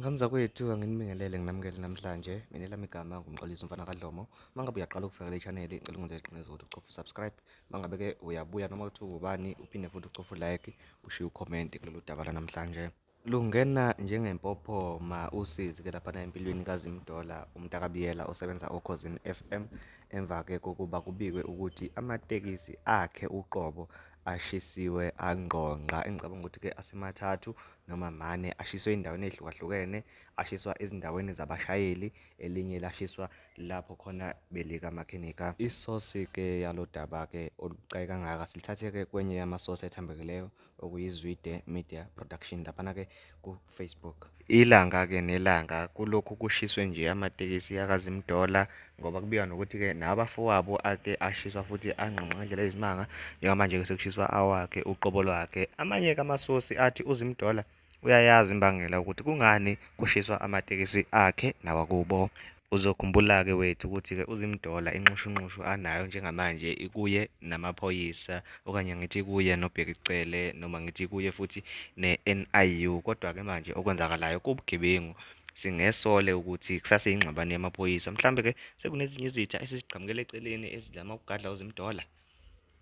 Ngane zakwethu, anginibingelele nginamukele namhlanje. Mina elami igama nguMxolisi umfana kaDlomo. Uma ngabe uyaqala ukufika kule channel, ngicela ungenze isiqiniseko ukuthi ucofa subscribe. Uma ngabe-ke uyabuya noma kuthiwa ubani, uphinde futhi ucofe like, ushiye ucomment kulolu daba lanamhlanje. Lungena njengempophoma usizi ke laphana empilweni kaZimdola umntakabiyela osebenza oKhozini FM emva-ke kokuba kubikwe ukuthi amatekisi akhe uqobo ashisiwe angqongqa. Engicabanga ukuthi-ke asemathathu noma mane ashiswe endaweni ey'hlukahlukene, ashiswa ezindaweni zabashayeli, elinye lashiswa lapho khona belikamakhenika. Isosi-ke yalo daba-ke olubucayi kangaka silithathe-ke kwenye yamasosi ethembekileyo okuyiZwide Media Production laphana-ke ku-Facebook. Ilanga-ke nelanga kulokhu kushiswe nje amatekisi akaZimdola ngoba kubikwa nokuthi-ke nabafowabo ake ashiswa futhi angqongqa ngendlela eyizimanga njengamanje-ke sekushiswa awakhe uqobo lwakhe. Amanye-ke amasosi athi uZimdola uyayazi imbangela ukuthi kungani kushiswa amatekisi akhe nawakubo. Uzokhumbula-ke wethu ukuthi-ke uZimdola inxushunxushu anayo njengamanje ikuye namaphoyisa okanye ngithi kuye noBheki Cele noma ngithi kuye futhi ne-NIU. Kodwa-ke manje okwenzakalayo kuwubugebengu singesole ukuthi kusaseyingxabano yamaphoyisa. Mhlambe-ke sekunezinye izitha esezigqamukela eceleni ezizama ukugadla uZimdola.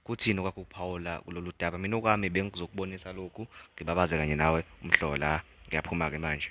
Kuthini okwakho ukuphawula kulolu daba? Mina okwami bengizokubonisa lokhu ngibabaze kanye nawe umhlola. Ngiyaphuma-ke manje.